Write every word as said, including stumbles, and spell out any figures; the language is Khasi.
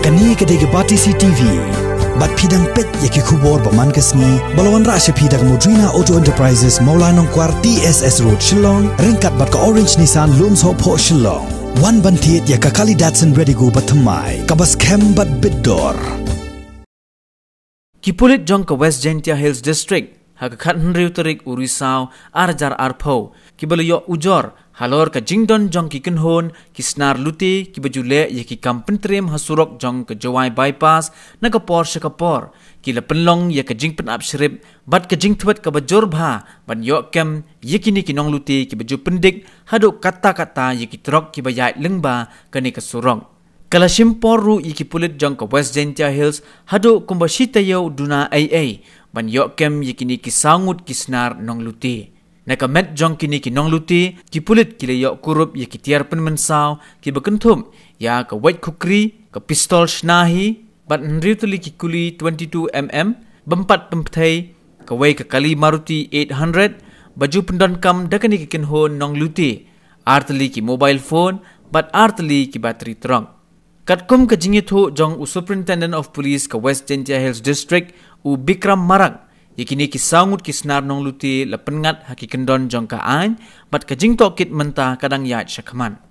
Kane ka dei ka Batesi TV. Bad phi dang peit ïa ki khubor ba man ka sngi ba la wanrah sha phi da ka Modrina Auto Enterprises, Mawlai Nongkwar, T S S Road, Shillong, ryngkat bad ka Orange Nissan, Lumsopho, Shillong. Wan ban thied ïa ka Kali Datsun Redigo ba thymmai, kaba skhem bad bit dor. Ki pulit jong ka West Jaintia Hills District ha ka khathynriew tarik u Risaw arhajar arphew, kiba la ïoh ujor halor ka jingdon jong ki kynhun ki snar lute kiba ju leh ïa ki kam pyntriem ha surok jong ka Jowai Bypass na ka por sha ka por, ki la pynlong ïa ka jingpynap shrip bad ka jingthwet kaba jur bha ban ïoh kem ïa kine ki nonglute kiba ju pyndik haduh katta katta ïa ki trok kiba ïaid lyngba kane ka surok. Ka la shim por ruh ïa ki pulit jong ka West Jaintia Hills haduh kumba shi taïew duna ei ei ban ïoh kem ïa kine ki saw ngut ki snar nonglute. Na ka met jong kine ki nonglute, ki pulit ki la ïoh kurup ïa ki tiar pynmynsaw kiba kynthup ïa ka wait khukri, ka pistol shna hi, bad hynriew tylli ki kuli twenty-two M M, bym pat pynpthei, kawei ka kali Maruti eight hundred ba ju pyndonkam da kane ka kynhun nonglute, ar tylli ki mobile phone bad ar tylli ki battery trok. Katkum ka jingïathuh jong u Superintendent of Police ka West Jaintia Hills District, u Bikram Marak, ïa kine ki saw ngut ki snar nonglute la pynngat ha ki kyndon jong ka aiñ bad ka jingtohkit mynta ka dang ïaid shakhmat.